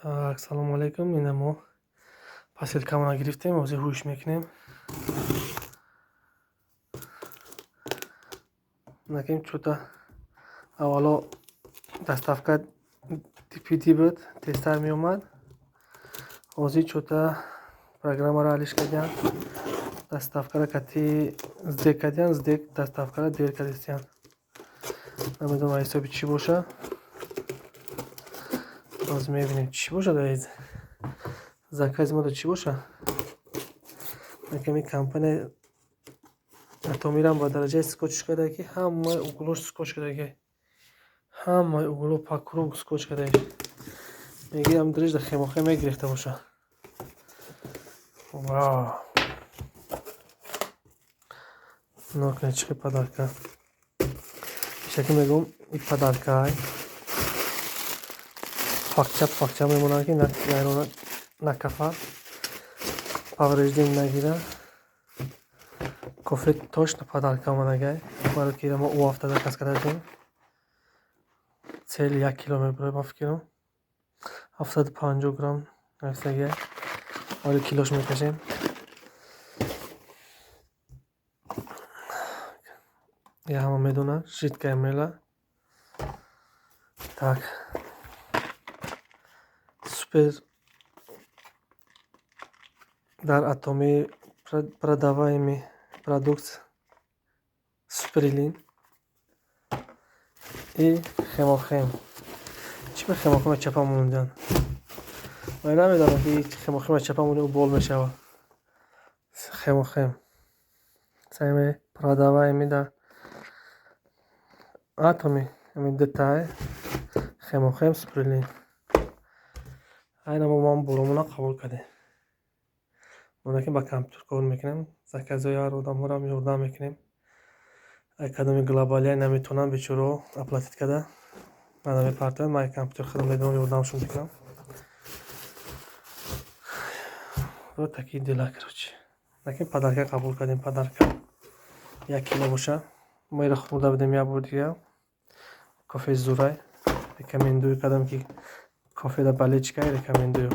Так, салому алейкум. Ина мо посилкамона гирифтем, ҳозир ҳуш мекунем. Накем чӯта аввало доставка DPD буд, тезтар меомад. Ҳозир чӯта программаро алиш кардиям. Доставкаро кати СДЭК кардиям, СДЭК доставкаро дер кардистиям. Намедонам ҳисоби чӣ боша. Ҳозир мебинем чӣ бошад, закази мо чӣ боша. Наками компания Атомирам ба дараҷаи скотч карда, ки ҳамаи углош скотч кардаги. Ҳамаи угло по круг скотч кардаги. Мегирам дрижда хемохем мегирифта боша. Вау! Нокунед чӣ подарка. Ишаки мегӯм и подаркай. Пакча пакча мемонад, ки накафа, повреждение нагира. Кофе точно подарка омадагай. Барои ки мо ӯ ҳафта заказ карда будем. Цели 1 кило мебурад, ба фикрам. 750 грамм нависагай. Ҳоли килош мекашем. Я ҳама медонад, жидкая мела. Так. Супер дар Атоми продаваемый продукт Суперлин и хемохем. Чӣ ба хемохема чапа мондан? Ман намедонам, ки хемохема чапа монӣ, ӯ бол мешавад. Хемохем. Самый продаваемый да Атоми ҳамин дутай хемохем, Суперлин. Айна мо ман боломона қабул кардем. Мо ки ба компютер кор мекунем, заказҳои ҳар одамҳоро ёрдам мекунем. Ай кадоми глобалия наметавонам бечораҳо оплатить карда. Мана мепартоянд, ман компютер худам медонам, ёрдамшон мекунам. Вот такие дела, короче. Накин подарка қабул кардем, подарка. 1 кило боша. Мо иро хӯрда будем як бор дига. Кофе зурай. Рекомендую кардам, ки кофеда болельщикай рекомендую.